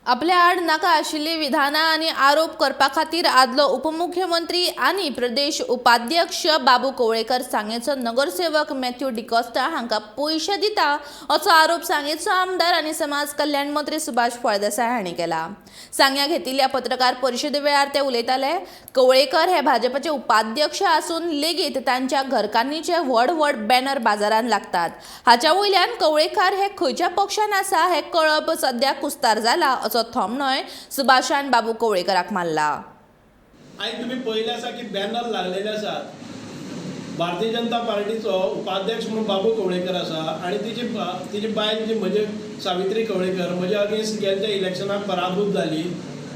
आपल्या आड नाका आशिल्ली विधानां आनी आरोप करपा खातीर आदलो उपमुख्यमंत्री आनी प्रदेश उपाध्यक्ष बाबू कवळेकर सांगेचो नगरसेवक मॅथ्यू डिकॉस्टा हांकां पयशे दिता असो आरोप सांगेचो आमदार आनी समाज कल्याण मंत्री सुभाष फळदेसाय हांणी केला. सांग्या घेतिल्ल्या पत्रकार परिशदे वेळार ते उलयताले. कवळेकर हे भाजपाचे उपाध्यक्ष आसून लेगीत तांच्या घरकान्नीचे व्हड व्हड बॅनर बाजारांत लागतात. हाच्या वयल्यान कवळेकार हे खंयच्या पक्षान आसा हे कळप सध्या कुस्तार जाला असो थोमणोय सुभाषान बाबू कवळेकराक मारला. आयज तुमी पळयलें आसा की बॅनर लागलेले आसात. भारतीय जनता पार्टीचो उपाध्यक्ष म्हणून बाबू कवळेकर आसा आनी तिची बायल जी म्हजे सावित्री कवळेकर म्हज्या अगेन्स्ट गेले त्या इलेक्शनाक पराभूत जाली,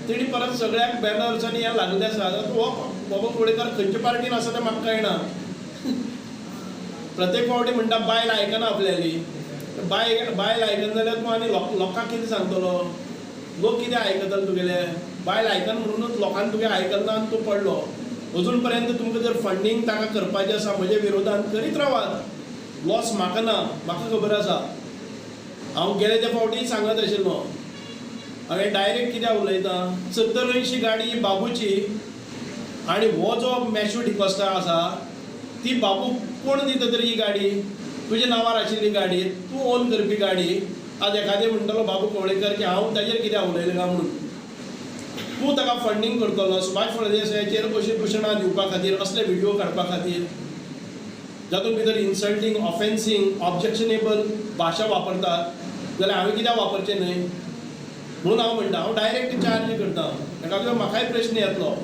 तिणी परत सगळ्याक बॅनर्स आनी हें लागलें आसा. आतां हो बाबू कवळेकर खंयच्या पार्टीन आसा तें म्हाका कळना. प्रत्येक फावटी म्हणटा बायल आयकना आपल्याली, बायल आयकना जाल्यार तूं आनी लोकांक कितें सांगतलो? लोक कितें आयकतले तुगेले? बायल आयकना म्हणूनच लोकांनी तुगे आयकना आनी तूं पडलो. अजून पर्यंत तुमकां जर फंडींग ताका करपाचें आसा म्हज्या विरोधान करीत रावात, लॉस म्हाका ना, म्हाका खबर आसा. हांव गेले ते फावटी सांगत आशिल्लो, हांवें डायरेक्ट कित्याक उलयता, 70-80 गाडी बाबूची आनी हो जो मॅश्यू डिकॉस्टा आसा ती बाबू कोण दिता तरी ही गाडी? तुज्या नांवार आशिल्ली गाडी, तूं ओन करपी गाडी. आज एखादें म्हणटलो बाबू कवळेकर की हांव ताजेर कित्याक उलयलें काय म्हणून. तूं ताका फंडींग करतलो सुभाष फळदेसायाचेर अशीं दुशणां दिवपा खातीर, असले व्हिडियो काडपा खातीर, जातूंत भितर इन्सल्टींग, ऑफेन्सींग, ऑब्जेक्शनेबल भाशा वापरतात, जाल्यार हांवें कित्याक वापरचें न्हय म्हणून हांव म्हणटा. हांव डायरेक्ट चार्ज करता, ताका लागून म्हाकाय प्रश्न येतलो.